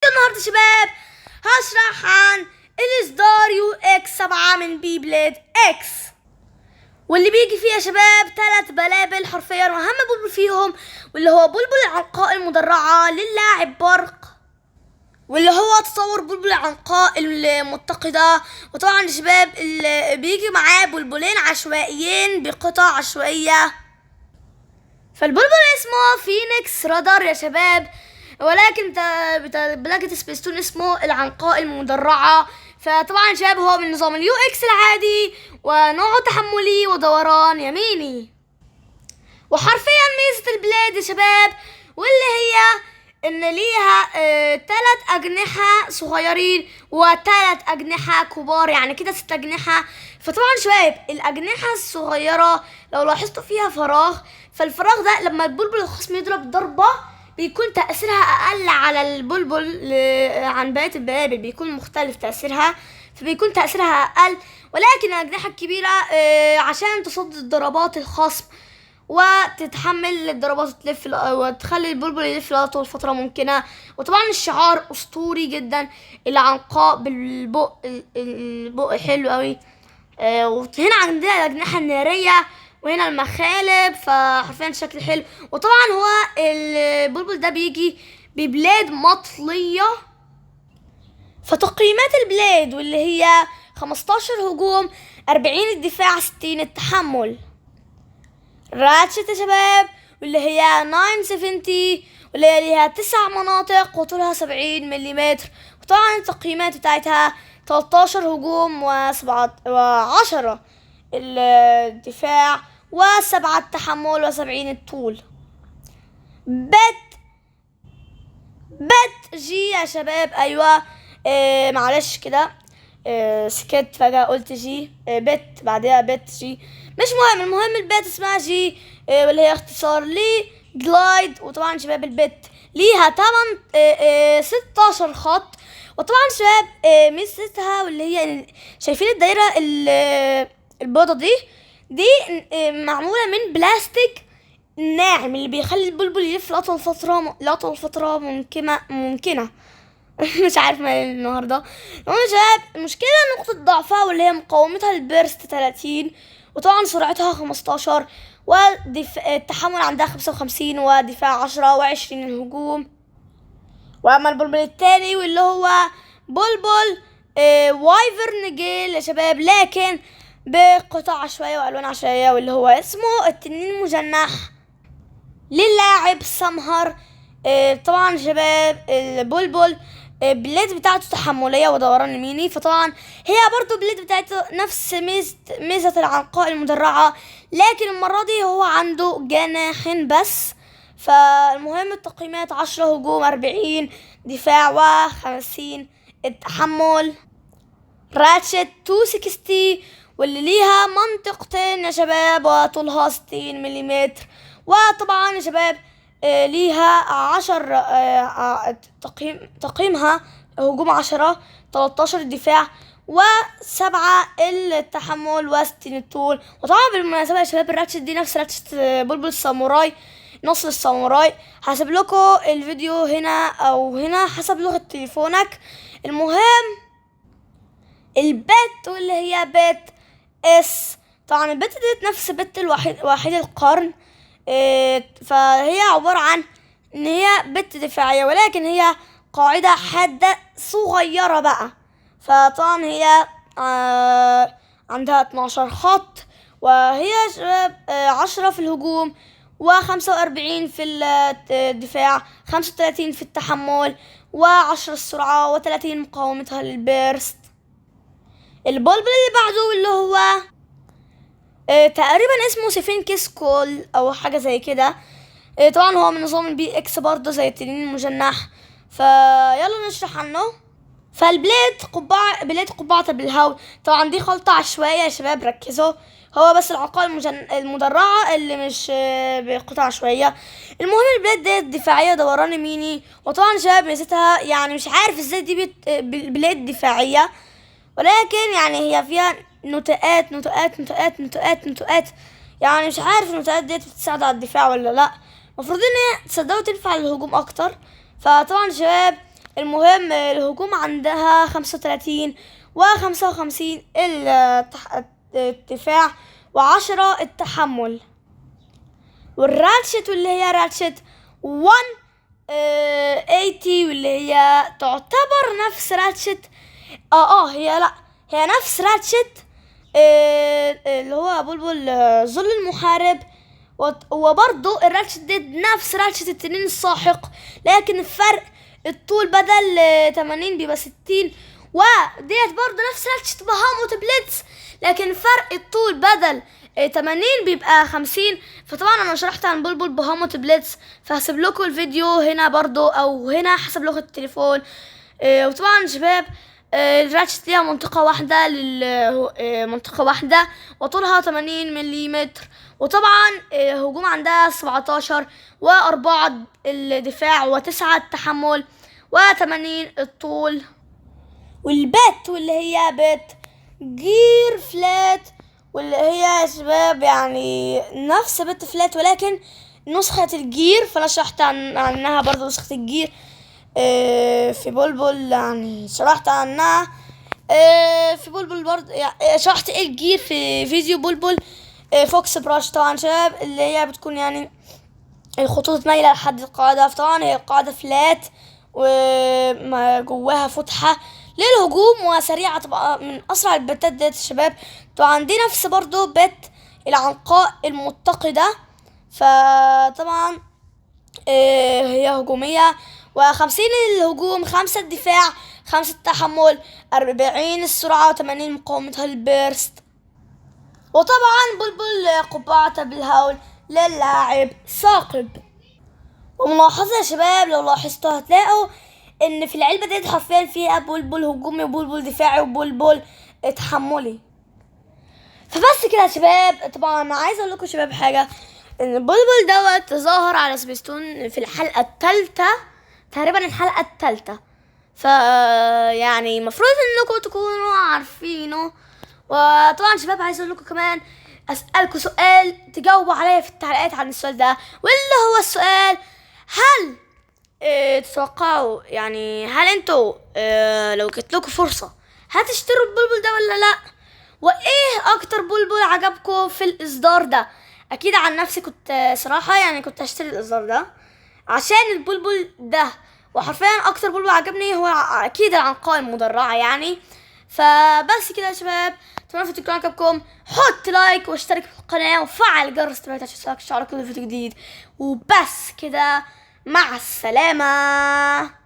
النهارده شباب هشرح عن الاصدار UX 7 من Beyblade X، واللي بيجي فيه يا شباب ثلاث بلابل حرفيا، واهم بلبل فيهم واللي هو بلبل العنقاء المدرعة للاعب برق، واللي هو تطور بلبل العنقاء المتقدة. وطبعا يا شباب اللي بيجي معاه بلبلين عشوائيين بقطع عشوائية. فالبلبل اسمه Phoenix Rider يا شباب، ولكن بلاجة سبيستون اسمه العنقاء المدرعة. فطبعا شباب هو من نظام ال UX العادي، ونوعه تحملي ودوران يميني. وحرفيا ميزة ال blade يا شباب واللي هي ان ليها تلات اجنحة صغيرين وتلات اجنحة كبار، يعني كده 6 اجنحة. فطبعا شباب الاجنحة الصغيرة لو لاحظتوا فيها فراغ، فالفراغ ده لما البلبل الخصم يضرب ضربة بيكون تأثيرها أقل على البلبل عن بقية البلابل، بيكون مختلف تأثيرها، فبيكون تأثيرها أقل. ولكن الأجنحة الكبيرة عشان تصد الضربات الخصم وتتحمل الضربات وتلف وتخلي البلبل يلف لأطول فترة ممكنة. وطبعا الشعار أسطوري جدا، العنقاء بالبق، البق حلو قوي. وهنا عندنا الأجنحة النارية وهنا المخالب، فحرفيا شكل حلو. وطبعا هو البلبل ده بيجي ب blade مطلية. فتقييمات ال blade واللي هي 15 هجوم، 40 الدفاع، 60 التحمل. ratchet يا شباب واللي هي 970، واللي هي ليها 9 مناطق وطولها 70 مليمتر. وطبعا التقييمات بتاعتها 13 هجوم وسبعة وعشرة الدفاع وسبعة التحمل وسبعين الطول. pet G يا شباب، ايوه، معلش كده، سكت فجأة قلت G، pet بعدها pet G، مش مهم. المهم ال pet اسمها G، واللي هي اختصار ل glide. وطبعا شباب ال pet ليها تمن، 16 خط. وطبعا شباب، ميزتها واللي هي شايفين الدايرة البيضة دي، معمولة من بلاستيك ناعم اللي بيخلي البلبل يلف لأطول فترة ممكنة. مش عارف مالي النهارده. المهم يا شباب المشكلة نقطة ضعفها واللي هي مقاومتها لل burst 30، وطبعا سرعتها 15، والتحمل عندها 55، ودفاع 10 و20 الهجوم. واما البلبل التاني واللي هو بلبل Wyvern Gale يا شباب، لكن بقطع عشوائية والوان عشوائية، واللي هو اسمه التنين المجنح للاعب سمهر. طبعا شباب البلبل، blade بتاعته تحملية ودوران يميني، فطبعا هي برضو blade بتاعته نفس ميزة العنقاء المدرعة، لكن المرة دي هو عنده جناحين بس. فالمهم التقييمات 10 هجوم، 40 دفاع، و50 التحمل. ratchet 260 واللي ليها منطقتين يا شباب وطولها 60 مليمتر. وطبعا يا شباب، ليها 10، تقييمها هجوم 10، 13 دفاع، و7 التحمل، وستين الطول. وطبعا بالمناسبة يا شباب ال ratchet دي نفس ratchet بلبل الساموراي، نصر الساموراي. هسيب لكم الفيديو هنا او هنا حسب لغة تليفونك. المهم ال pet واللي هي pet S، طبعا ال pet دي نفس pet الوحيد القرن، فهي عبارة عن ان هي pet دفاعية، ولكن هي قاعدة حادة صغيرة بقى. فطبعا هي عندها 12 خط، وهي شباب، 10 في الهجوم، وخمسة وأربعين في الدفاع، 35 في التحمل، و10 السرعة، و30 مقاومتها لل burst. البلبل اللي بعده اللي هو تقريبا اسمه Sphinx Call او حاجة زي كده. طبعا هو من نظام ال BX برضه زي التنين المجنح، فيلا نشرح عنه. فال blade قبعة، blade قبعة بالهول، طبعا دي خلطة عشوائية يا شباب ركزوا، هو بس العنقاء المدرعة اللي مش بقطع عشوائية. المهم ال blade دي دفاعية دوران يميني، وطبعا شباب ميزتها مش عارف ازاي دي blade دفاعية، ولكن هي فيها نتوءات نتوءات نتوءات نتوءات نتوءات، مش عارف النتوءات ديت بتساعد على الدفاع ولا لا. المفروض ان هي تصدقوا تنفع للهجوم اكتر. فطبعا شباب، المهم الهجوم عندها 35 و55 الدفاع و10 التحمل. وال ratchet واللي هي ratchet 180 واللي هي تعتبر نفس ratchet هي لا هي نفس ratchet اللي هو بلبل ظل المحارب، وبرضه ال ratchet دي نفس ratchet التنين الساحق، لكن الفرق الطول بدل 80 بيبقى 60. وديت برضه نفس ratchet بهاموت بليتس، لكن فرق الطول بدل 80 بيبقى 50. فطبعا انا شرحت عن بلبل بهاموت بليتس، فهسيب لكم الفيديو هنا برضو او هنا حسب لغة التليفون. وطبعا شباب ال ratchet ليها منطقة واحدة منطقة واحدة وطولها 80 مليمتر. وطبعا هجوم عندها 17 و4 الدفاع و9 التحمل و80 الطول. وال pet واللي هي pet جير فلات، واللي هي يا شباب يعني نفس pet فلات ولكن نسخة الجير، فانا شرحت عنها برضو نسخة الجير في بلبل، يعني شرحت عنها في بلبل برضو، يعني شرحت ايه الجير في فيديو بلبل فوكس براش. طبعا شباب اللي هي بتكون يعني الخطوط مايلة لحد القاعدة، فطبعا هي القاعدة flat وما جواها فتحة للهجوم وسريعة، طبعا من أسرع البتات ديت يا شباب. طبعا دي نفس برضو pet العنقاء المتقدة، فطبعا هي هجومية و50 الهجوم، 5 الدفاع، 5 التحمل، 40 السرعة، و80 مقاومتها ال burst. وطبعا بلبل قبعة بالهول للاعب ثاقب. وملاحظة يا شباب لو لاحظتوا هتلاقوا ان في العلبة ديت حرفيا فيها بلبل هجومي وبلبل دفاعي وبلبل تحملي. فبس كده يا شباب. طبعا انا عايز اقول لكم يا شباب حاجة، ان البلبل دوت ظهر على سبيستون في الحلقة الثالثة تقريبا، الحلقة الثالثة، ف يعني المفروض انكم تكونوا عارفينه. وطبعا شباب عايز اقول لكم كمان اسالكم سؤال تجاوبوا عليا في التعليقات عن السؤال ده، واللي هو السؤال هل تتوقعوا يعني هل انتوا لو جت لكم فرصة هتشتروا البلبل ده ولا لا؟ وايه اكتر بلبل عجبكم في الاصدار ده؟ اكيد عن نفسي كنت صراحة يعني كنت هشتري الاصدار ده عشان البلبل ده، وحرفيا اكتر بلبل عجبني هو اكيد العنقاء المدرعة يعني. فبس كده يا شباب، اتمنى الفيديو يكون عجبكم، حط like واشترك في القناة وفعل جرس التنبيهات عشان يوصلك اشعار كل فيديو جديد. وبس كده، مع السلامة.